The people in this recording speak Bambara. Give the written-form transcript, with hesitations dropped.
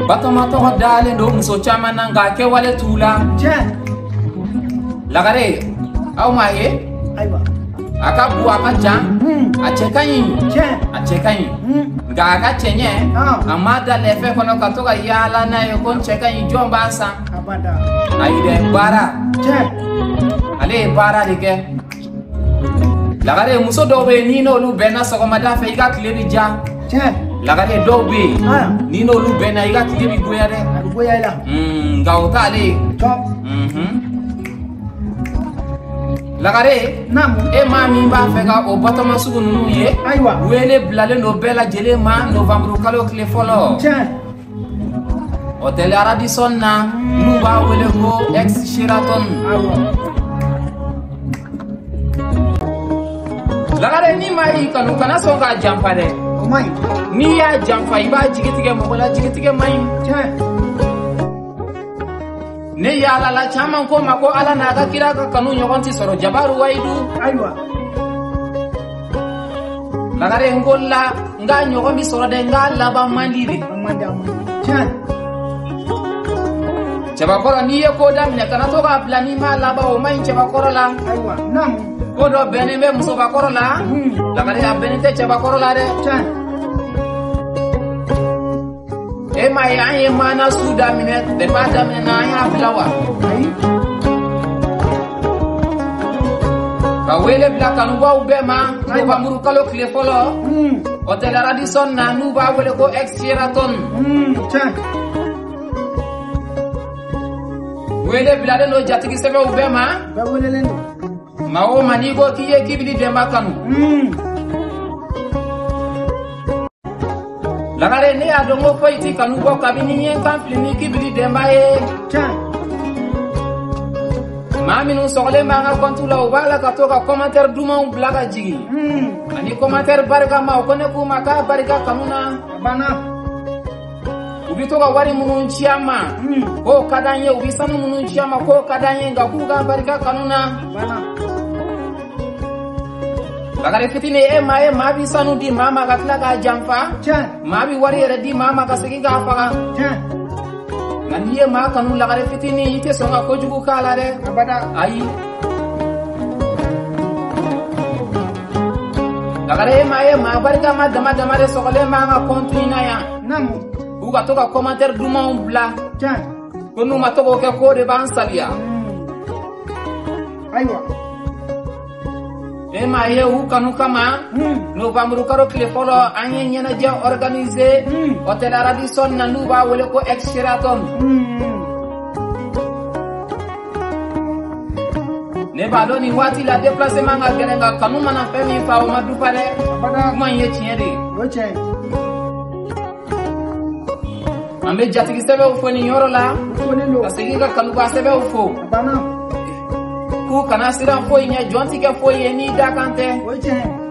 Batoma tɔgɔ dalen don muso caman na nka a kɛwale t'u la. Lagare aw m'a ye. Ayiwa. A ka bu a ka jan. A cɛ ka ɲi. A cɛ ka ɲi. Nka a ka cɛɲɛ. A m'a da lɛfɛ kɔnɔ ka to ka yaala n'a ye ko n cɛ ka ɲi jɔn b'a san. Ayi dɛ baara. Ale ye baara de kɛ. Lagare muso dɔw bɛ yen n'i n'olu bɛnna sɔgɔmada fɛ i ka tile bɛ diya. Lagare dɔw bɛ yen n'i n'olu bɛnna i ka tile bɛ goya dɛ. A bɛ goya i la. Nka o t'ale ye. Lagare. Naamu. E maa min b'a fɛ ka o Batoma sugu ninnu ye. Ayiwa. Wele bilalen don bɛɛ lajɛlen ma novembre kalo tile fɔlɔ. Hôtel Radisson na n'u b'a wele ko ex Sheraton. Awɔ. Lagare ni maa y'i kanu kana sɔn k'a janfa dɛ. O man ɲi. N'i y'a janfa i b'a jigi tigɛ mɔgɔ la jigi tigɛ man ɲi. Ne yaala la caman ko ma ko Ala n'a ka kira ka kanu ɲɔgɔn tɛ sɔrɔ Jabaru Wayidu. Ayiwa. Lagare n ko la n k'a ɲɔgɔn bi sɔrɔ dɛ n k'a laban man di de. A man di a man di. Cɛbakɔrɔ n'i ye ko daminɛ kana to k'a bila n'i m'a laban o man ɲi cɛbakɔrɔ la. Ayiwa naamu. Ko dɔ bɛnnen bɛ musobakɔrɔ la. Lagare a bɛnnen tɛ cɛbakɔrɔ la dɛ. E m'a ye an ye maana su daminɛ depuis a daminɛ na an y'a bila wa. Ayi. Ka wele bila kanubaw bɛɛ ma. Novembre kalo tile fɔlɔ. Hôtel Radisson na n'u b'a wele ko ex Sheraton. Wele bilalen don jatigi sɛbɛnw bɛɛ ma. Bɛɛ welelen don. Maa o maa n'i ko k'i ye Kibili Denba kanu. Lagare ne y'a dɔn ko foyi ti kanu bɔ kabini n ye n kan fili ni Kibili Denba ye. Maa minnu sɔgɔlen b'an ka kɔntu la u b'a la ka to ka commentaire dumanw bila ka jigin. Ani commentaire barikama o ko ne k'u ma k'a barika kanu na. A banna. U bɛ to ka wari minnu ci an ma. K'o ka d'an ye u bɛ sanu minnu ci an ma k'o ka d'an ye nka k'u ka barika kanu na. A banna. Lagare fitinin e maa ye maa bi sanu di maa ma ka tila k'a janfa. Maa bi wari yɛrɛ di maa ma ka segin k'a faga. Nka n'i ye maa kanu lagare fitinin i tɛ sɔn ka kojugu k'a la dɛ. Abada. Ayi. Lagare e maa ye maa barikama dama dama de sɔgɔlen b'an ka kɔntu in na yan. Naamu. K'u ka to ka commentaire dumanw bila. Ko n'u ma to k'o kɛ k'o de b'an saliya. Ayiwa. E m'a ye u kanu kama. Novembre kalo tile fɔlɔ an ye ɲɛnajɛ organiser. Hôtel Radisson na n'u b'a wele ko ex Sheraton. Ne b'a dɔn nin waati la déplacement ka gɛlɛn nka kanu mana fɛn min fa o ma dufa dɛ. Kuma in ye tiɲɛ de ye. O ye tiɲɛ ye. An bɛ jatigi sɛbɛnw fo nin yɔrɔ la. Ka segin ka kanuba sɛbɛnw fo. A banna. K'u kana siran foyi ɲɛ jɔn ti kɛ foyi ye n'i da kan tɛ. O ye tiɲɛ ye.